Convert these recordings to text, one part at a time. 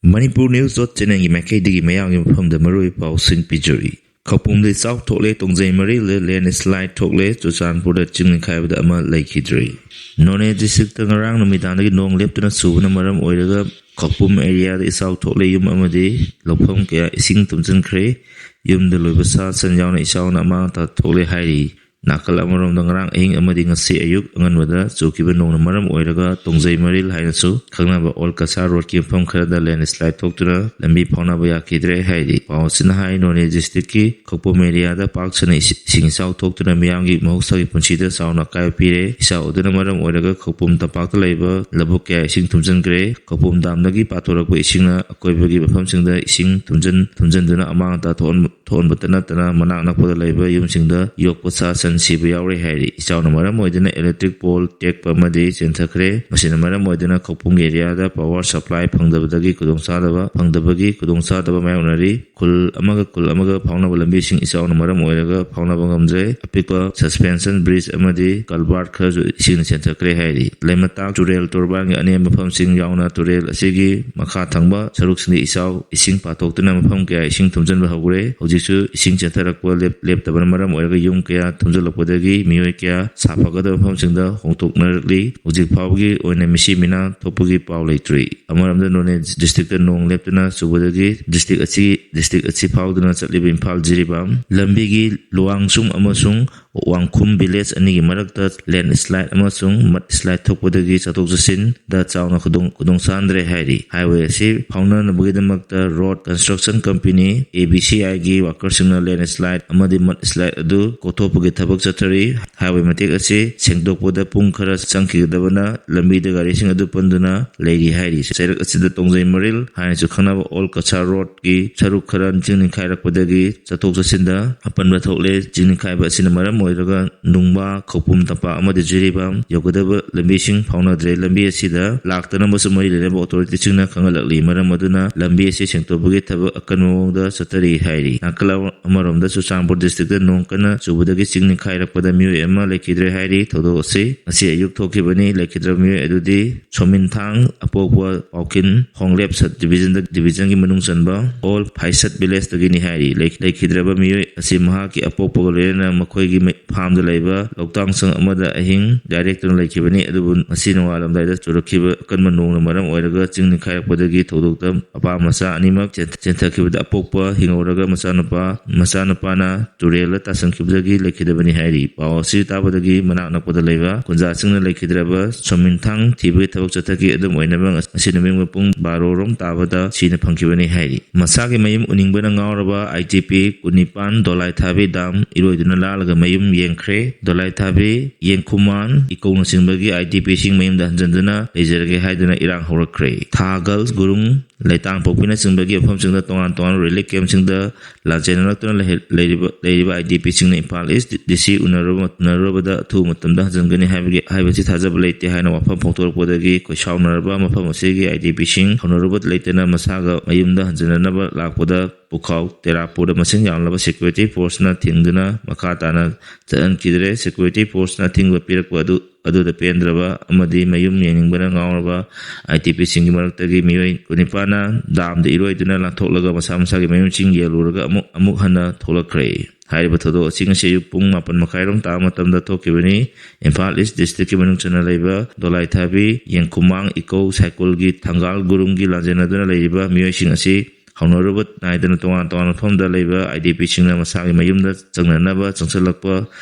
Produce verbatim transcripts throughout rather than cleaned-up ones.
Manipur News dot channelꯒꯤ ꯃꯥꯏꯀꯩꯗꯒꯤ ꯃꯌꯥꯝꯒꯤ ꯃꯐꯝꯗ ꯃꯔꯨꯑꯣꯏꯕ ꯄꯥꯎꯁꯤꯡ ꯄꯤꯖꯔꯤ꯫ ꯈꯧꯄꯨꯝꯗ ꯏꯆꯥꯎ ꯊꯣꯛꯂꯦ, ꯇꯣꯡꯖꯩ ꯃꯔꯤꯜꯗ landslide ꯊꯣꯛꯂꯦ, ꯆꯨꯔꯆꯥꯟꯄꯨꯔꯗ ꯆꯤꯡ ꯅꯤꯡꯈꯥꯏꯕꯗ ꯑꯃ ꯂꯩꯈꯤꯗ꯭ꯔꯦ꯫ ꯅꯣꯅꯦ districtꯇ ꯉꯔꯥꯡ ꯅꯨꯃꯤꯗꯥꯡꯗꯒꯤ ꯅꯣꯡ ꯂꯦꯞꯇꯅ ꯆꯨꯕꯅ ꯃꯔꯝ ꯑꯣꯏꯔꯒ ꯈꯧꯄꯨꯝ areaꯗ ꯏꯆꯥꯎ ꯊꯣꯛꯂꯦ, ꯌꯨꯝ ꯑꯃꯗꯤ ꯂꯧꯐꯝ ꯀꯌꯥ ꯏꯁꯤꯡ ꯊꯨꯝꯖꯤꯟꯈ꯭ꯔꯦ꯫ ꯌꯨꯝꯗ ꯂꯣꯏꯕ ꯁꯥ ꯁꯟ ꯌꯥꯎꯅ ꯏꯆꯥꯎꯅ ꯑꯃꯥꯡ ꯑꯇꯥ ꯊꯣꯛꯂꯦ ꯍꯥꯏꯔꯤ꯫ ꯅꯥꯀꯜ ꯑꯃꯔꯣꯝꯗ ꯉꯔꯥꯡ ꯑꯍꯤꯡ ꯑꯃꯗꯤ ꯉꯁꯤ ꯑꯌꯨꯛ ꯑꯉꯟꯕꯗ ꯆꯨꯈꯤꯕ ꯅꯣꯡꯅ ꯃꯔꯝ ꯑꯣꯏꯔꯒ ꯇꯣꯡꯖꯩ ꯃꯔꯤꯜ ꯍꯥꯏꯅꯁꯨ ꯈꯪꯅꯕ ꯑꯣꯜ ꯀꯁꯥꯔ ꯔꯣꯗꯀꯤ ꯃꯐꯝ ꯈꯔꯗ landslide ꯊꯣꯛꯇꯨꯅ ꯂꯝꯕꯤ ꯐꯥꯎꯅꯕ ꯌꯥꯈꯤꯗ꯭ꯔꯦ ꯍꯥꯏꯔꯤ꯫ ꯄꯥꯎ ꯑꯁꯤꯅ ꯍꯥꯏ, ꯅꯣꯅꯦ districtꯀꯤ ꯈꯧꯄꯨꯝ areaꯗ ꯄꯥꯛ ꯁꯟꯅ ꯏꯁꯤ-, ꯏꯁꯤꯡ ꯏꯆꯥꯎ ꯊꯣꯛꯇꯨꯅ ꯃꯤꯌꯥꯝꯒꯤ ꯃꯍꯧꯁꯥꯒꯤ ꯄꯨꯟꯁꯤꯗ ꯆꯥꯎꯅ ꯑꯀꯥꯏꯕ ꯄꯤꯔꯦ꯫ ꯏꯆꯥꯎ ꯑꯗꯨꯅ ꯃꯔꯝ ꯑꯣꯏꯔꯒ ꯈꯧꯄꯨꯝ ꯇꯝꯄꯥꯛꯇ ꯂꯩꯕ ꯂꯧꯕꯨꯛ ꯀꯌꯥ ꯏꯁꯤꯡ ꯊꯨꯝꯖꯤꯟꯈ꯭ꯔꯦ꯫ ꯈꯧꯄꯨꯝ dam-ꯗꯒꯤ ꯄꯥꯊꯣꯔꯛꯄ ꯏꯁꯤꯡꯅ ꯑꯀꯣꯏꯕꯒꯤ ꯃꯐꯝꯁꯤꯡꯗ ꯏꯁꯤꯡ ꯊꯨꯝꯖꯤꯟ-, ꯊꯨꯝꯖꯤꯟꯗꯨꯅ ꯑꯃꯥꯡ ꯑꯇꯥ ꯊꯣꯛꯍꯟꯕ ꯊꯣꯛꯍꯟꯕꯇ ꯅꯠꯇꯅ ꯃꯅꯥꯛ ꯅꯛꯄꯗ ꯂꯩꯕ ꯌꯨꯝꯁꯤꯡꯗ ꯌꯣꯛꯄ ꯁꯥ ꯁꯟ ꯁꯤꯕ ꯌꯥꯎꯔꯦ ꯍꯥꯏꯔꯤ꯫ ꯏꯆꯥꯎꯅ ꯃꯔꯝ ꯑꯣꯏꯗꯨꯅ electric pole ꯇꯦꯛꯄ ꯑꯃꯗꯤ ꯆꯦꯟꯊꯈ꯭ꯔꯦ꯫ ꯃꯁꯤꯅ ꯃꯔꯝ ꯑꯣꯏꯗꯨꯅ ꯈꯧꯄꯨꯝꯒꯤ areaꯗ power supply ꯐꯪꯗꯕꯗꯒꯤ ꯈꯨꯗꯣꯡꯆꯥꯗꯕ, ꯐꯪꯗꯕꯒꯤ ꯈꯨꯗꯣꯡꯆꯥꯗꯕ ꯃꯥꯌꯣꯛꯅꯔꯤ꯫ ꯈꯨꯜ ꯑꯃꯒ ꯈꯨꯜ ꯑꯃꯒ ꯐꯥꯎꯅꯕ ꯂꯝꯕꯤꯁꯤꯡ ꯏꯆꯥꯎꯅ ꯃꯔꯝ ꯑꯣꯏꯔꯒ ꯐꯥꯎꯅꯕ ꯉꯝꯗ꯭ꯔꯦ꯫ ꯑꯄꯤꯛꯄ suspension bridge ꯑꯃꯗꯤ culvert ꯈꯔꯁꯨ ꯏꯁꯤꯡꯅ ꯆꯦꯟꯊꯈ꯭ꯔꯦ ꯍꯥꯏꯔꯤ꯫ ꯂꯩꯃꯇꯥꯛ ꯇꯨꯔꯦꯜ ꯇꯣꯔꯕꯥꯟꯒꯤ ꯑꯅꯦꯝꯕ ꯃꯐꯝꯁꯤꯡ ꯌꯥꯎꯅ ꯇꯨꯔꯦꯜ ꯑꯁꯤꯒꯤ ꯃꯈꯥ ꯊꯪꯕ ꯁꯔꯨꯛꯁꯤꯡꯗ ꯏꯆꯥꯎ ꯏꯁꯤꯡ ꯄꯥꯊꯣꯛꯇꯨꯅ ꯃꯐꯝ ꯀꯌꯥ ꯏꯁꯤꯡ ꯊꯨꯝꯖꯤꯟꯕ ꯍꯧꯈ꯭ꯔꯦ꯫ ꯍꯧꯖꯤꯛꯁꯨ ꯏꯁꯤꯡ ꯆꯦꯟꯊꯔꯛꯄ ꯂꯦꯞ-, ꯂꯦꯞꯇꯕꯅ ꯃꯔꯝ ꯑꯣꯏꯔꯒ ꯌꯨꯝ ꯀꯌꯥ ꯊꯨꯝꯖꯤꯜꯂꯛꯄꯗꯒꯤ ꯃꯤꯑꯣꯏ ꯀꯌꯥ ꯁꯥꯐꯒꯗꯕ ꯃꯐꯝꯁꯤꯡꯗ ꯍꯣꯡꯗꯣꯛꯅꯔꯛꯂꯤ꯫ ꯍꯧꯖꯤꯛ ꯐꯥꯎꯕꯒꯤ ꯑꯣꯏꯅ ꯃꯤꯁꯤ ꯃꯤꯅꯥ ꯊꯣꯛꯄꯒꯤ ꯄꯥꯎ ꯂꯩꯇ꯭ꯔꯤ꯫ ꯑꯃꯔꯣꯝꯗ ꯅꯣꯅꯦ districtꯇ ꯅꯣꯡ ꯂꯦꯞꯇꯅ ꯆꯨꯕꯗꯒꯤ district ꯑꯁꯤ, district ꯑꯁꯤ ꯐꯥꯎꯗꯨꯅ ꯆꯠꯂꯤꯕ ꯏꯝꯐꯥꯜ ꯖꯤꯔꯤꯕꯥꯝ ꯂꯝꯕꯤꯒꯤ ꯂꯨꯋꯥꯡꯆꯨꯝ ꯑꯃꯁꯨꯡ ꯋꯥꯡꯈꯨꯝ village ꯑꯅꯤꯒꯤ ꯃꯔꯛꯇ landslide ꯑꯃꯁꯨꯡ mudslide ꯊꯣꯛꯄꯗꯒꯤ ꯆꯠꯊꯣꯛ ꯆꯠꯁꯤꯟꯗ ꯆꯥꯎꯅ ꯈꯨꯗꯣꯡ, ꯈꯨꯗꯣꯡ ꯆꯥꯍꯟꯗ꯭ꯔꯦ ꯍꯥꯏꯔꯤ꯫ Highway ꯑꯁꯤ ꯐꯥꯎꯅꯅꯕꯒꯤꯗꯃꯛꯇ road construction company ABCIꯒꯤ workerꯁꯤꯡꯅ landslide ꯑꯃꯗꯤ mudslide ꯑꯗꯨ ꯀꯣꯛꯊꯣꯛꯄꯒꯤ ꯊꯕꯛ ꯆꯠꯊꯔꯤ꯫ Highway ꯃꯇꯦꯛ ꯑꯁꯤ ꯁꯦꯡꯗꯣꯛꯄꯗ ꯄꯨꯡ ꯈꯔ ꯆꯪꯈꯤꯒꯗꯕꯅ ꯂꯝꯕꯤꯗ ꯒꯥꯔꯤꯁꯤꯡ ꯑꯗꯨ ꯄꯟꯗꯨꯅ ꯂꯩꯔꯤ ꯍꯥꯏꯔꯤ꯫ ꯆꯩꯔꯛ ꯑꯁꯤꯗ ꯇꯣꯡꯖꯩ ꯃꯔꯤꯜ ꯍꯥꯏꯅꯁꯨ ꯈꯪꯅꯕ ꯑꯣꯜ ꯀꯁꯥꯔ ꯔꯣꯗꯀꯤ ꯁꯔꯨꯛ ꯈꯔ ꯆꯤꯡ ꯅꯤꯡꯈꯥꯏꯔꯛꯄꯗꯒꯤ ꯆꯠꯊꯣꯛ ꯆꯠꯁꯤꯟꯗ ꯑꯄꯟꯕ ꯊꯣꯛꯂꯦ꯫ ꯆꯤꯡ ꯅꯤꯡꯈꯥꯏꯕ ꯑꯁꯤꯅ ꯃꯔꯝ ꯑꯣꯏꯔꯒ ꯅꯨꯡꯕꯥ, ꯈꯧꯄꯨꯝ ꯇꯝꯄꯥꯛ ꯑꯃꯗꯤ ꯖꯤꯔꯤꯕꯥꯝ ꯌꯧꯒꯗꯕ ꯂꯝꯕꯤꯁꯤꯡ ꯐꯥꯎꯅꯗ꯭ꯔꯦ꯫ ꯂꯝꯕꯤ ꯑꯁꯤꯗ ꯂꯥꯛꯇꯅꯕꯁꯨ ꯃꯔꯤ ꯂꯩꯅꯕ authorityꯁꯤꯡꯅ ꯈꯪꯍꯜꯂꯛꯂꯤ꯫ ꯃꯔꯝ ꯑꯗꯨꯅ ꯂꯝꯕꯤ ꯑꯁꯤ ꯁꯦꯡꯗꯣꯛꯄꯒꯤ ꯊꯕꯛ ꯑꯀꯟꯕ ꯃꯑꯣꯡꯗ ꯆꯠꯊꯔꯤ ꯍꯥꯏꯔꯤ꯫ ꯅꯥꯀꯜ ꯑꯃꯔꯣꯝꯗ ꯆꯨꯔꯆꯥꯟꯄꯨꯔ district ꯇ ꯅꯣꯡ ꯀꯟꯅ ꯆꯨꯕꯗꯒꯤ ꯆꯤꯡ ꯅꯤꯡꯈꯥꯏꯔꯛꯄꯗ ꯃꯤꯑꯣꯏ ꯑꯃ ꯂꯩꯈꯤꯗ꯭ꯔꯦ ꯍꯥꯏꯔꯤ꯫ ꯊꯧꯗꯣꯛ ꯑꯁꯤ ꯉꯁꯤ ꯑꯌꯨꯛ ꯊꯣꯛꯈꯤꯕꯅꯤ꯫ ꯂꯩꯈꯤꯗ꯭ꯔꯕ ꯃꯤꯑꯣꯏ ꯑꯗꯨꯗꯤ ꯁꯣꯃꯤꯟꯊꯥꯡ ꯑꯄꯣꯛꯄ ꯄꯥꯎꯈꯤꯟ ꯍꯣꯡꯂꯦꯞ sub division ꯗ division ꯒꯤ ꯃꯅꯨꯡ ꯆꯟꯕ ꯑꯣꯜ ꯐꯥꯏꯁꯠ village ꯇꯒꯤꯅꯤ ꯍꯥꯏꯔꯤ꯫ ꯂꯩ-, ꯂꯩꯈꯤꯗ꯭ꯔꯕ ꯃꯤꯑꯣꯏ ꯑꯁꯤ ꯃꯍꯥꯛꯀꯤ ꯑꯄꯣꯛꯄꯒ ꯂꯣꯏꯅꯅ ꯃꯈꯣꯏꯒꯤ ꯃꯩ-, farm ꯗ ꯂꯩꯕ ꯂꯧꯇꯥꯡꯁꯪ ꯑꯃꯗ ꯑꯍꯤꯡ ꯌꯥꯔꯦꯛꯇꯨꯅ ꯂꯩꯈꯤꯕꯅꯤ꯫ ꯑꯗꯨꯕꯨ ꯉꯁꯤ ꯅꯣꯡꯉꯥꯜꯂꯝꯗꯥꯏꯗ ꯆꯨꯔꯛꯈꯤꯕ ꯑꯀꯟꯕ ꯅꯣꯡꯅ ꯃꯔꯝ ꯑꯣꯏꯔꯒ ꯆꯤꯡ ꯅꯤꯡꯈꯥꯏꯔꯛꯄꯗꯒꯤ ꯊꯧꯗꯣꯛꯇ ꯃꯄꯥ ꯃꯆꯥ ꯑꯅꯤꯃꯛ ꯆꯦꯟ-, ꯆꯦꯟꯊꯈꯤꯕꯗ ꯑꯄꯣꯛꯄ ꯍꯤꯡꯍꯧꯔꯒ ꯃꯆꯥꯅꯨꯄꯥ, ꯃꯆꯥꯅꯨꯄꯥꯅ ꯇꯨꯔꯦꯜꯗ ꯇꯥꯁꯟꯈꯤꯕꯗꯒꯤ ꯂꯩꯈꯤꯗꯕꯅꯤ ꯍꯥꯏꯔꯤ꯫ ꯄꯥꯎ ꯑꯁꯤ ꯇꯥꯕꯗꯒꯤ ꯃꯅꯥꯛ ꯅꯛꯄꯗ ꯂꯩꯕ ꯈꯨꯟꯖꯥꯁꯤꯡꯅ ꯂꯩꯈꯤꯗ꯭ꯔꯕ ꯁꯣꯃꯤꯟꯊꯥꯡ ꯊꯤꯕꯒꯤ ꯊꯕꯛ ꯆꯠꯊꯈꯤ꯫ ꯑꯗꯨꯝ ꯑꯣꯏꯅꯃꯛ, ꯉꯁꯤ ꯅꯨꯃꯤꯠ ꯄꯨꯡ ꯕꯥꯔꯣ ꯔꯣꯝ ꯇꯥꯕꯗ ꯁꯤꯅ ꯐꯪꯈꯤꯕꯅꯤ ꯍꯥꯏꯔꯤ꯫ ꯃꯁꯥꯒꯤ ꯃꯌꯨꯝ ꯎꯅꯤꯡꯕꯅ ꯉꯥꯎꯔꯕ I D P ꯀꯨꯟꯅꯤꯄꯥꯟ ꯗꯣꯂꯥꯏꯊꯥꯕꯤ ꯗꯥꯝ ꯏꯔꯣꯏꯗꯨꯅ ꯂꯥꯜꯂꯒ ꯃꯌꯨꯝ ꯌꯦꯡꯈ꯭ꯔꯦ꯫ ꯗꯣꯂꯥꯏꯊꯥꯕꯤ, ꯌꯦꯡꯈꯨꯃꯥꯟ, ꯏꯀꯧꯅꯆꯤꯡꯕꯒꯤ I D P ꯁꯤꯡ ꯃꯌꯨꯝꯗ ꯍꯟꯖꯤꯟꯗꯨꯅ ꯂꯩꯖꯔꯒꯦ ꯍꯥꯏꯗꯨꯅ ꯏꯔꯥꯡ ꯍꯧꯔꯛꯈ꯭ꯔꯦ꯫ ꯊꯥꯒꯜ, ꯒꯨꯔꯨꯡ, ꯂꯩꯇꯥꯡꯄꯣꯛꯄꯤꯅꯆꯤꯡꯕꯒꯤ ꯃꯐꯝꯁꯤꯡꯗ ꯇꯣꯉꯥꯟ ꯇꯣꯉꯥꯟꯕ relief camp ꯁꯤꯡꯗ ꯂꯥꯟꯖꯦꯟꯅꯔꯛꯇꯨꯅ ꯂꯩꯍ-, ꯂꯩꯔꯤꯕ, ꯂꯩꯔꯤꯕ I D P ꯁꯤꯡꯅ ꯏꯝꯐꯥꯜ East D C ꯎꯅꯔꯨꯕ, ꯎꯅꯔꯨꯕꯗ ꯑꯊꯨꯕ ꯃꯇꯝꯗ ꯍꯟꯖꯤꯟꯒꯅꯤ ꯍꯥꯏꯕꯒꯤ, ꯍꯥꯏꯕꯁꯤ ꯊꯥꯖꯕ ꯂꯩꯇꯦ ꯍꯥꯏꯅ ꯋꯥꯐꯝ ꯐꯣꯡꯗꯣꯔꯛꯄꯗꯒꯤ ꯈꯣꯏꯁꯥꯎꯅꯔꯕ ꯃꯐꯝ ꯑꯁꯤꯒꯤ I D P ꯁꯤꯡ ꯍꯧꯅꯔꯨꯕ ꯂꯩꯇꯅ ꯃꯁꯥꯒ ꯃꯌꯨꯝꯗ ꯍꯟꯖꯤꯟꯅꯅꯕ ꯂꯥꯛꯄꯗ ꯄꯨꯈꯥꯎ ꯇꯦꯔꯥꯄꯨꯔꯗ ꯃꯁꯤꯡ ꯌꯥꯝꯂꯕ security force ꯅ ꯊꯤꯡꯗꯨꯅ ꯃꯈꯥ ꯇꯥꯅ ꯆꯠꯍꯟꯈꯤꯗ꯭ꯔꯦ꯫ Security force ꯅ ꯑꯊꯤꯡꯕ ꯄꯤꯔꯛꯄ ꯑꯗꯨ, ꯑꯗꯨꯗ ꯄꯦꯟꯗ꯭ꯔꯕ ꯑꯃꯗꯤ ꯃꯌꯨꯝ ꯌꯦꯡꯅꯤꯡꯕꯅ ꯉꯥꯎꯔꯕ I D P ꯁꯤꯡꯒꯤ ꯃꯔꯛꯇꯒꯤ ꯃꯤꯑꯣꯏ ꯀꯨꯟꯅꯤꯄꯥꯟꯅ ꯗꯥꯝꯗ ꯏꯔꯣꯏꯗꯨꯅ ꯂꯥꯟꯊꯣꯛꯂꯒ ꯃꯁꯥ ꯃꯁꯥꯒꯤ ꯃꯌꯨꯝꯁꯤꯡ ꯌꯦꯜꯂꯨꯔꯒ ꯑꯃꯨꯛ, ꯑꯃꯨꯛ ꯍꯟꯅ ꯊꯣꯛꯂꯛꯈ꯭ꯔꯦ꯫ ꯍꯥꯏꯔꯤꯕ ꯊꯧꯗꯣꯛ ꯑꯁꯤ ꯉꯁꯤ ꯑꯌꯨꯛ ꯄꯨꯡ ꯃꯥꯄꯟ ꯃꯈꯥꯏꯔꯣꯝ ꯇꯥꯕ ꯃꯇꯝꯗ ꯊꯣꯛꯈꯤꯕꯅꯤ꯫ ꯏꯝꯐꯥꯜ East district ꯀꯤ ꯃꯅꯨꯡ ꯆꯟꯅ ꯂꯩꯕ ꯗꯣꯂꯥꯏꯊꯥꯕꯤ, ꯌꯦꯡꯈꯨꯃꯥꯡ, ꯏꯀꯧ, ꯁꯥꯏꯀꯣꯜꯒꯤ ꯊꯪꯒꯥꯜ ꯒꯨꯔꯨꯡꯒꯤ ꯂꯥꯟꯖꯦꯟꯅꯗꯨꯅ ꯂꯩꯔꯤꯕ ꯃꯤꯑꯣꯏꯁꯤꯡ ꯑꯁꯤ ꯍꯧꯅꯔꯨꯕ ꯅꯥꯏꯗꯅ ꯇꯣꯉꯥꯟ ꯇꯣꯉꯥꯟꯕ ꯃꯐꯝꯗ ꯂꯩꯕ I D P ꯁꯤꯡꯅ ꯃꯁꯥꯒꯤ ꯃꯌꯨꯝꯗ ꯆꯪꯅꯅꯕ ꯆꯪꯁꯤꯜꯂꯛꯄ,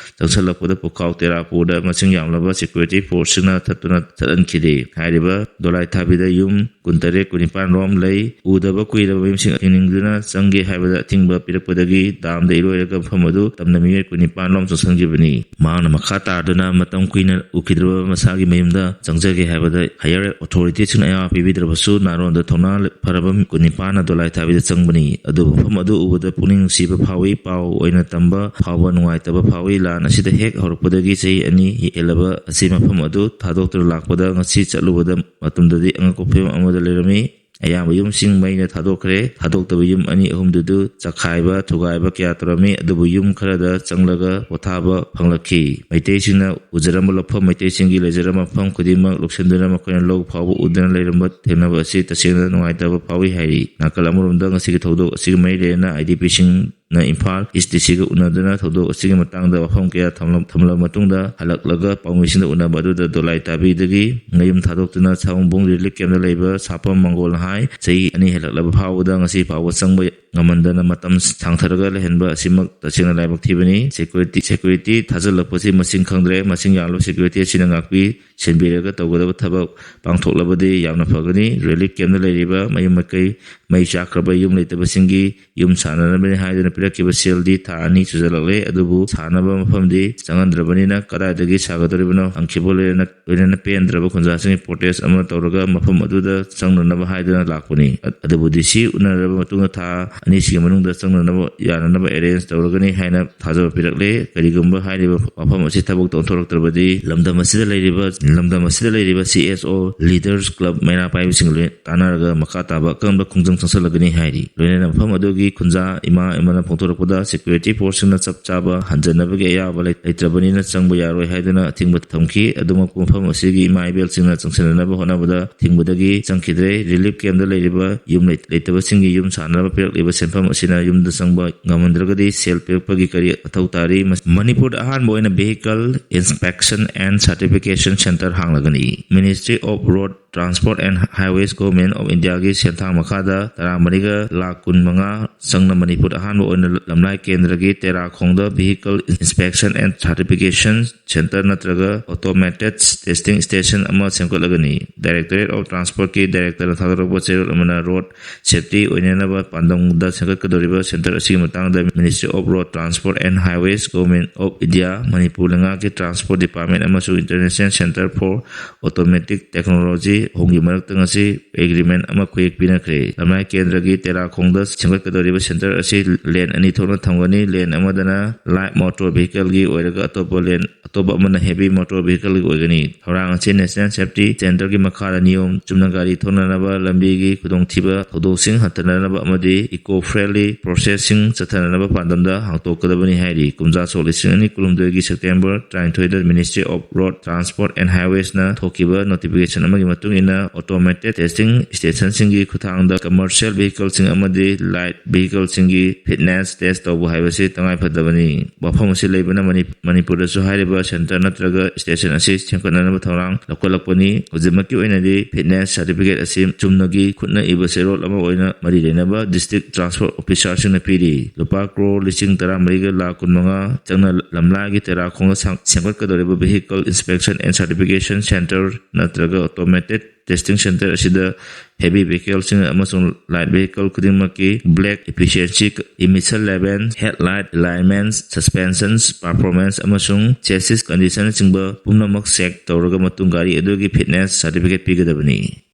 ꯆꯪꯁꯤꯜꯂꯛꯄꯗ ꯄꯨꯈꯥꯎ ꯇꯦꯔꯥꯄꯨꯔꯗ ꯃꯁꯤꯡ ꯌꯥꯝꯂꯕ security force ꯁꯤꯡꯅ ꯊꯠꯇꯨꯅ ꯆꯠꯍꯟꯈꯤꯔꯦ꯫ ꯍꯥꯏꯔꯤꯕ ꯗꯣꯂꯥꯏꯊꯥꯕꯤꯗ ꯌꯨꯝ ꯀꯨꯟꯇꯔꯦꯠ, ꯀꯨꯟꯅꯤꯄꯥꯟ ꯔꯣꯝ ꯂꯩ꯫ ꯎꯗꯕ ꯀꯨꯏꯔꯕ ꯃꯌꯨꯝꯁꯤꯡ ꯌꯦꯡꯅꯤꯡꯗꯨꯅ ꯆꯪꯒꯦ ꯍꯥꯏꯕꯗ ꯑꯊꯤꯡꯕ ꯄꯤꯔꯛꯄꯗꯒꯤ ꯗꯥꯝꯗ ꯏꯔꯣꯏꯔꯒ ꯃꯐꯝ ꯑꯗꯨ ꯇꯝꯅ ꯃꯤꯑꯣꯏ ꯀꯨꯟꯅꯤꯄꯥꯟ ꯔꯣꯝ ꯆꯪꯁꯤꯟꯈꯤꯕꯅꯤ꯫ ꯃꯍꯥꯛꯅ ꯃꯈꯥ ꯇꯥꯗꯨꯅ ꯃꯇꯝ ꯀꯨꯏꯅ ꯎꯈꯤꯗ꯭ꯔꯕ ꯃꯁꯥꯒꯤ ꯃꯌꯨꯝꯗ ꯆꯪꯖꯒꯦ ꯍꯥꯏꯕꯗ higher authority ꯁꯤꯡꯅ ꯑꯌꯥꯕ ꯄꯤꯕꯤꯗ꯭ꯔꯕꯁꯨ ꯅꯥꯔꯣꯟꯗ ꯊꯧꯅꯥ ꯐꯔꯕ ꯀꯨꯟꯅꯤꯄꯥꯟꯅ ꯗꯣꯂꯥꯏ ꯊꯥꯕꯤꯗ ꯆꯪꯕꯅꯤ꯫ ꯑꯗꯨꯕꯨ ꯃꯐꯝ ꯑꯗꯨ ꯎꯕꯗ ꯄꯨꯛꯅꯤꯡ ꯅꯨꯡꯁꯤꯕ ꯐꯥꯎꯏ꯫ ꯄꯥꯎ ꯑꯣꯏꯅ ꯇꯝꯕ ꯐꯥꯎꯕ ꯅꯨꯡꯉꯥꯏꯇꯕ ꯐꯥꯎꯏ꯫ ꯂꯥꯟ ꯑꯁꯤꯗ ꯍꯦꯛ ꯍꯧꯔꯛꯄꯗꯒꯤ ꯆꯍꯤ ꯑꯅꯤ ꯍꯦꯜꯂꯕ ꯑꯁꯤ ꯃꯐꯝ ꯑꯗꯨ ꯊꯥꯗꯣꯛꯇꯨꯅ ꯂꯥꯛꯄꯗ ꯉꯁꯤ ꯆꯠꯂꯨꯕꯗ ꯃꯇꯝꯗꯗꯤ ꯑꯉꯛꯄ ꯐꯤꯕꯝ ꯑꯃꯗ ꯂꯩꯔꯝꯃꯤ꯫ ꯑꯌꯥꯝꯕ ꯌꯨꯝꯁꯤꯡ ꯃꯩꯅ ꯊꯥꯗꯣꯛꯈ꯭ꯔꯦ꯫ ꯊꯥꯗꯣꯛꯇꯕ ꯌꯨꯝ ꯑꯅꯤ ꯑꯍꯨꯝꯗꯨꯗ ꯆꯈꯥꯏꯕ ꯊꯨꯒꯥꯏꯕ ꯀꯌꯥ ꯇꯧꯔꯝꯃꯤ, ꯑꯗꯨꯕꯨ ꯌꯨꯝ ꯈꯔꯗ ꯆꯪꯂꯒ ꯄꯣꯊꯥꯕ ꯐꯪꯂꯛꯈꯤ꯫ ꯃꯩꯇꯩꯁꯤꯡꯅ ꯎꯖꯔꯝꯕ ꯂꯧꯐꯝ, ꯃꯩꯇꯩꯁꯤꯡꯒꯤ ꯂꯩꯖꯔꯝꯕ ꯃꯐꯝ ꯈꯨꯗꯤꯡꯃꯛ ꯂꯧꯁꯤꯟꯗꯨꯅ ꯃꯈꯣꯏꯅ ꯂꯧ ꯐꯥꯎꯕ ꯎꯗꯅ ꯂꯩꯔꯝꯕ ꯊꯦꯡꯅꯕ ꯑꯁꯤ ꯇꯁꯦꯡꯅ ꯅꯨꯡꯉꯥꯏꯇꯕ ꯐꯥꯎꯏ ꯍꯥꯏꯔꯤ꯫ ꯅꯥꯀꯜ ꯑꯃꯔꯣꯝꯗ ꯉꯁꯤꯒꯤ ꯊꯧꯗꯣꯛ ꯑꯁꯤꯒ ꯃꯔꯤ ꯂꯩꯅꯅ ꯑꯥꯏ ꯗꯤ ꯄꯤꯁꯤꯡ ꯅ ꯏꯝꯐꯥꯜ ꯏꯁ ꯗꯤ ꯁꯤꯒ ꯎꯅꯗꯨꯅ ꯊꯧꯗꯣꯛ ꯑꯁꯤꯒꯤ ꯃꯇꯥꯡꯗ ꯋꯥꯐꯝ ꯀꯌꯥ ꯊꯝꯂ-, ꯊꯝꯂꯕ ꯃꯇꯨꯡꯗ ꯍꯜꯂꯛꯂꯒ ꯄꯥꯎꯃꯤꯁꯤꯡꯗ ꯎꯅꯕ ꯑꯗꯨꯗ ꯗꯣꯂꯥꯏ ꯇꯥꯕꯤꯗꯒꯤ ꯃꯌꯨꯝ ꯊꯥꯗꯣꯛꯇꯨꯅ ꯁꯥꯋꯨꯝꯕꯨꯡ ꯔꯤꯂꯤꯐ ꯀꯦꯝꯞꯇ ꯂꯩꯕ ꯁꯥꯄꯝ ꯃꯪꯒꯣꯜ ꯍꯥꯏ ꯆꯍꯤ ꯑꯅꯤ ꯍꯦꯜꯂꯛꯂꯕ ꯐꯥꯎꯕꯗ ꯉꯁꯤ ꯐꯥꯎꯕ ꯆꯪꯕ ꯉꯝꯃꯟꯗꯅ ꯃꯇꯝ ꯁꯥꯡꯊꯔꯒ ꯂꯩꯍꯟꯕ ꯑꯁꯤꯃꯛ ꯇꯁꯦꯡꯅ ꯂꯥꯏꯕꯛ ꯊꯤꯕꯅꯤ꯫ ꯁꯦꯀ꯭ꯌꯨꯔꯤꯇꯤ, ꯁꯦꯀ꯭ꯌꯨꯔꯤꯇꯤ ꯊꯥꯖꯤꯜꯂꯛꯄꯁꯤ ꯃꯁꯤꯡ ꯈꯪꯗ꯭ꯔꯦ꯫ ꯃꯁꯤꯡ ꯌꯥꯝꯂꯕ ꯁꯦꯀ꯭ꯌꯨꯔꯤꯇꯤ ꯑꯁꯤꯅ ꯉꯥꯛꯄꯤ ꯁꯦꯟꯕꯤꯔꯒ ꯇꯧꯒꯗꯕ ꯊꯕꯛ ꯄꯥꯡꯊꯣꯛꯂꯕꯗꯤ ꯌꯥꯝꯅ ꯐꯒꯅꯤ꯫ ꯔꯤꯂꯤꯐ ꯀꯦꯝꯞꯇ ꯂꯩꯔꯤꯕ ꯃꯌꯨꯝ ꯃꯀꯩ ꯃꯩ ꯆꯥꯛꯈ꯭ꯔꯕ ꯌꯨꯝ ꯂꯩꯇꯕꯁꯤꯡꯒꯤ ꯌꯨꯝ ꯁꯥꯟꯅꯅꯕꯅꯤ ꯍꯥꯏꯗꯨꯅ ꯄꯤꯔꯛꯈꯤꯕ ꯁꯦꯜꯗꯤ ꯊꯥ ꯑꯅꯤ ꯁꯨꯖꯜꯂꯛꯂꯦ, ꯑꯗꯨꯕꯨ ꯁꯥꯟꯅꯕ ꯃꯐꯝꯗꯤ ꯆꯪꯍꯟꯗ꯭ꯔꯕꯅꯤꯅ ꯀꯗꯥꯏꯗꯒꯤ ꯁꯥꯒꯗꯧꯔꯤꯕꯅꯣ ꯍꯪꯈꯤꯕ ꯂꯣꯏꯅꯅ, ꯂꯣꯏꯅꯅ ꯄꯦꯟꯗ꯭ꯔꯕ ꯈꯨꯟꯖꯥꯁꯤꯡꯒꯤ ꯄ꯭ꯔꯣꯇꯦꯁ ꯑꯃ ꯇꯧꯔꯒ ꯃꯐꯝ ꯑꯗꯨꯗ ꯆꯪꯅꯅꯕ ꯍꯥꯏꯗꯨꯅ ꯂꯥꯛꯄꯅꯤ꯫ ꯑ-, ꯑꯗꯨꯕꯨ ꯗꯤ ꯁꯤ ꯎꯅꯔꯕ ꯃꯇꯨꯡꯗ ꯊꯥ ꯑꯅꯤꯁꯤꯒꯤ ꯃꯅꯨꯡꯗ ꯆꯪꯅꯅꯕ ꯌꯥꯅꯅꯕ ꯑꯦꯔꯦꯟꯖ ꯇꯧꯔꯒꯅꯤ ꯍꯥꯏꯅ ꯊꯥꯖꯕ ꯄꯤꯔꯛꯂꯦ꯫ ꯀꯔꯤꯒꯨꯝꯕ ꯍꯥꯏꯔꯤꯕ ꯋꯥꯐꯝ ꯑꯁꯤ ꯊꯕꯛꯇ ꯑꯣꯟꯊꯣꯔꯛꯇ꯭ꯔꯕꯗꯤ ꯂꯝꯗꯝ ꯑꯁꯤꯗ ꯂꯩꯔꯤꯕ, ꯂꯝꯗꯝ ꯑꯁꯤꯗ ꯂꯩꯔꯤꯕ ꯁꯤ ꯑꯦꯁ ꯑꯣ ꯂꯤꯗꯔꯁ ꯀ꯭ꯂꯕ ꯃꯩꯔꯥ ꯄꯥꯏꯕꯁꯤꯡ ꯂꯣꯏ ꯇꯥꯟꯅꯔꯒ ꯃꯈꯥ ꯇꯥꯕ ꯑꯀꯟꯕ ꯈꯣꯡꯖꯪ ꯆꯪꯁꯤꯜꯂꯒꯅꯤ ꯍꯥꯏꯔꯤ꯫ ꯂꯣꯏꯅꯅ ꯃꯐꯝ ꯑꯗꯨꯒꯤ ꯈꯨꯟꯖꯥ ꯏꯃꯥ ꯑꯃꯅ ꯐꯣꯡꯗꯣꯔꯛꯄꯗ, ꯁꯦꯀ꯭ꯌꯨꯔꯤꯇꯤ ꯐꯣꯔꯁꯁꯤꯡꯅ ꯆꯞ ꯆꯥꯕ ꯍꯟꯖꯅꯕꯒꯤ ꯑꯌꯥꯕ ꯂꯩ-, ꯂꯩꯇ꯭ꯔꯕꯅꯤꯅ ꯆꯪꯕ ꯌꯥꯔꯣꯏ ꯍꯥꯏꯗꯨꯅ ꯑꯊꯤꯡꯕ ꯊꯝꯈꯤ꯫ ꯑꯗꯨꯃꯛꯄꯨ ꯃꯐꯝ ꯑꯁꯤꯒꯤ ꯏꯃꯥ ꯏꯕꯦꯜꯁꯤꯡꯅ ꯆꯪꯁꯤꯟꯅꯅꯕ ꯍꯣꯠꯅꯕꯗ ꯊꯤꯡꯕꯗꯒꯤ ꯆꯪꯈꯤꯗ꯭ꯔꯦ꯫ ꯔꯤꯂꯤꯐ ꯀꯦꯝꯞꯇ ꯂꯩꯔꯤꯕ ꯌꯨꯝ ꯂꯩ-, ꯂꯩꯇꯕꯁꯤꯡꯒꯤ ꯌꯨꯝ ꯁꯥꯅꯅꯕ ꯄꯤꯔꯛꯂꯤꯕ ꯁꯦꯟꯐꯝ ꯑꯁꯤꯅ ꯌꯨꯝꯗ ꯆꯪꯕ ꯉꯝꯍꯟꯗ꯭ꯔꯒꯗꯤ ꯁꯦꯜ ꯄꯤꯔꯛꯄꯒꯤ ꯀꯔꯤ ꯃꯊꯧ ꯇꯥꯔꯤ? ꯃꯁ-, ꯃꯅꯤꯄꯨꯔꯗ ꯑꯍꯥꯟꯕ ꯑꯣꯏꯅ Vehicle Inspection and Certification Centre ꯍꯥꯡꯂꯒꯅꯤ꯫ Ministry of Road Transport and Highways, Government of Indiaꯒꯤ ꯁꯦꯟꯊꯥꯡ ꯃꯈꯥꯗ ꯇꯔꯥꯃꯔꯤꯒ ꯂꯥꯈ ꯀꯨꯟꯃꯉꯥ ꯆꯪꯅ ꯃꯅꯤꯄꯨꯔꯗ ꯑꯍꯥꯟꯕ ꯑꯣꯏꯅ ꯂꯝꯂꯥꯏ ꯀꯦꯟꯗ꯭ꯔꯒꯤ ꯇꯦꯔꯥꯈꯣꯡꯗ Vehicle Inspection and Certification Centre ꯅꯠꯇ꯭ꯔꯒ Automated Testing Station ꯑꯃ ꯁꯦꯝꯒꯠꯂꯒꯅꯤ꯫ Directorate of Transportꯀꯤ directorꯅ ꯊꯥꯗꯣꯔꯛꯄ ꯆꯦꯔꯣꯜ ꯑꯃꯅ ꯔꯣꯗ ꯁꯦꯐꯇꯤ ꯑꯣꯏꯅꯅꯕ ꯄꯥꯟꯗꯝꯗ ꯁꯦꯝꯒꯠꯀꯗꯧꯔꯤꯕ ꯁꯦꯟꯇꯔ ꯑꯁꯤꯒꯤ ꯃꯇꯥꯡꯗ Ministry of Road Transport and Highways, Government of India, Manipur ꯂꯩꯉꯥꯛꯀꯤ ꯇ꯭ꯔꯥꯟꯁꯄꯣꯔꯠ ꯗꯤꯄꯥꯔꯠꯃꯦꯟ ꯑꯃꯁꯨꯡ International Centre for Automatic Technology ꯑꯍꯨꯝꯒꯤ ꯃꯔꯛꯇ ꯉꯁꯤ ꯑꯦꯒ꯭ꯔꯤꯃꯦꯟ ꯑꯃ ꯈꯨꯌꯦꯛ ꯄꯤꯅꯈ꯭ꯔꯦ꯫ ꯂꯝꯂꯥꯏ ꯀꯦꯟꯗ꯭ꯔꯒꯤ ꯇꯦꯔꯥꯈꯣꯡꯗ ꯁꯦꯝꯒꯠꯀꯗꯧꯔꯤꯕ ꯁꯦꯟꯇꯔ ꯑꯁꯤ ꯂꯦꯟ ꯑꯅꯤ ꯊꯣꯛꯅ ꯊꯝꯒꯅꯤ꯫ ꯂꯦꯟ ꯑꯃꯗꯅ ꯂꯥꯏꯠ ꯃꯣꯇꯣꯔ ꯚꯤꯍꯤꯀꯜꯒꯤ ꯑꯣꯏꯔꯒ ꯑꯇꯣꯞꯄ ꯂꯦꯟ, ꯑꯇꯣꯞꯄ ꯑꯃꯅ ꯍꯦꯚꯤ ꯃꯣꯇꯣꯔ ꯚꯤꯍꯤꯀꯜꯒꯤ ꯑꯣꯏꯒꯅꯤ꯫ ꯊꯧꯔꯥꯡ ꯑꯁꯤ ꯅꯦꯁꯅꯦꯜ ꯁꯦꯐꯇꯤ ꯁꯦꯟꯇꯔꯒꯤ ꯃꯈꯥꯗ ꯅꯤꯌꯣꯝ ꯆꯨꯝꯅ ꯒꯥꯔꯤ ꯊꯧꯅꯅꯕ, ꯂꯝꯕꯤꯒꯤ ꯈꯨꯗꯣꯡꯊꯤꯕ ꯊꯧꯗꯣꯛꯁꯤꯡ ꯍꯟꯊꯅꯅꯕ ꯑꯃꯗꯤ ꯏꯀꯣ ꯐ꯭ꯔꯦꯟꯂꯤ ꯄ꯭ꯔꯣꯁꯦꯁꯁꯤꯡ ꯆꯠꯊꯅꯅꯕ ꯄꯥꯟꯗꯝꯗ ꯍꯥꯡꯗꯣꯛꯀꯗꯕꯅꯤ ꯍꯥꯏꯔꯤ꯫ ꯀꯨꯝꯖꯥ ꯁꯣꯛ ꯂꯤꯁꯤꯡ ꯑꯅꯤ ꯀꯨꯟꯍꯨꯝꯗꯣꯏꯒꯤ ꯁꯦꯞꯇꯦꯝꯕꯔ ꯇꯔꯥꯅꯤꯊꯣꯏꯗ Ministry of Road Transport and Highwaysꯅ ꯊꯣꯛꯈꯤꯕ ꯅꯣꯇꯤꯐꯤꯀꯦꯁꯟ ꯑꯃꯒꯤ ꯃꯇꯨꯡ ꯏꯟꯅ, automated testing stationꯁꯤꯡꯒꯤ ꯈꯨꯠꯊꯥꯡꯗ commercial vehicleꯁꯤꯡ ꯑꯃꯗꯤ light vehicleꯁꯤꯡꯒꯤ fitness test ꯇꯧꯕ ꯍꯥꯏꯕꯁꯤ ꯇꯉꯥꯏꯐꯗꯕꯅꯤ꯫ ꯋꯥꯐꯝ ꯑꯁꯤ ꯂꯩꯕꯅ ꯃꯅꯤ-, ꯃꯅꯤꯄꯨꯔꯗꯁꯨ ꯍꯥꯏꯔꯤꯕ ꯁꯦꯟꯇꯔ ꯅꯠꯇ꯭ꯔꯒ ꯁ꯭ꯇꯦꯁꯟ ꯑꯁꯤ ꯁꯦꯝꯒꯠꯅꯅꯕ ꯊꯧꯔꯥꯡ ꯂꯧꯈꯠꯂꯛꯄꯅꯤ꯫ ꯍꯧꯖꯤꯛꯃꯛꯀꯤ ꯑꯣꯏꯅꯗꯤ fitness certificate ꯑꯁꯤ ꯆꯨꯝꯅꯒꯤ ꯈꯨꯠꯅ ꯏꯕ ꯆꯦꯔꯣꯜ ꯑꯃ ꯑꯣꯏꯅ ꯃꯔꯤ ꯂꯩꯅꯕ district transport officerꯁꯤꯡꯅ ꯄꯤꯔꯤ꯫ ꯂꯨꯄꯥ ꯀ꯭ꯔꯣꯔ ꯂꯤꯁꯤꯡ ꯇꯔꯥꯃꯔꯤꯒ ꯂꯥꯈ ꯀꯨꯟꯃꯉꯥ ꯆꯪꯅ ꯂꯝꯂꯥꯏꯒꯤ ꯇꯦꯔꯥꯈꯣꯡꯗ ꯁꯥꯡ-, ꯁꯦꯝꯒꯠꯀꯗꯧꯔꯤꯕ vehicle inspection and certification center ꯅꯠꯇ꯭ꯔꯒ automated testing center ꯑꯁꯤꯗ heavy vehicleꯁꯤꯡ ꯑꯃꯁꯨꯡ light vehicle ꯈꯨꯗꯤꯡꯃꯛꯀꯤ brake efficiency, emission level, headlight alignment, suspensions performance ꯑꯃꯁꯨꯡ chassis conditionꯅꯆꯤꯡꯕ ꯄꯨꯝꯅꯃꯛ check ꯇꯧꯔꯒ ꯃꯇꯨꯡ ꯒꯥꯔꯤ ꯑꯗꯨꯒꯤ fitness certificate ꯄꯤꯒꯗꯕꯅꯤ꯫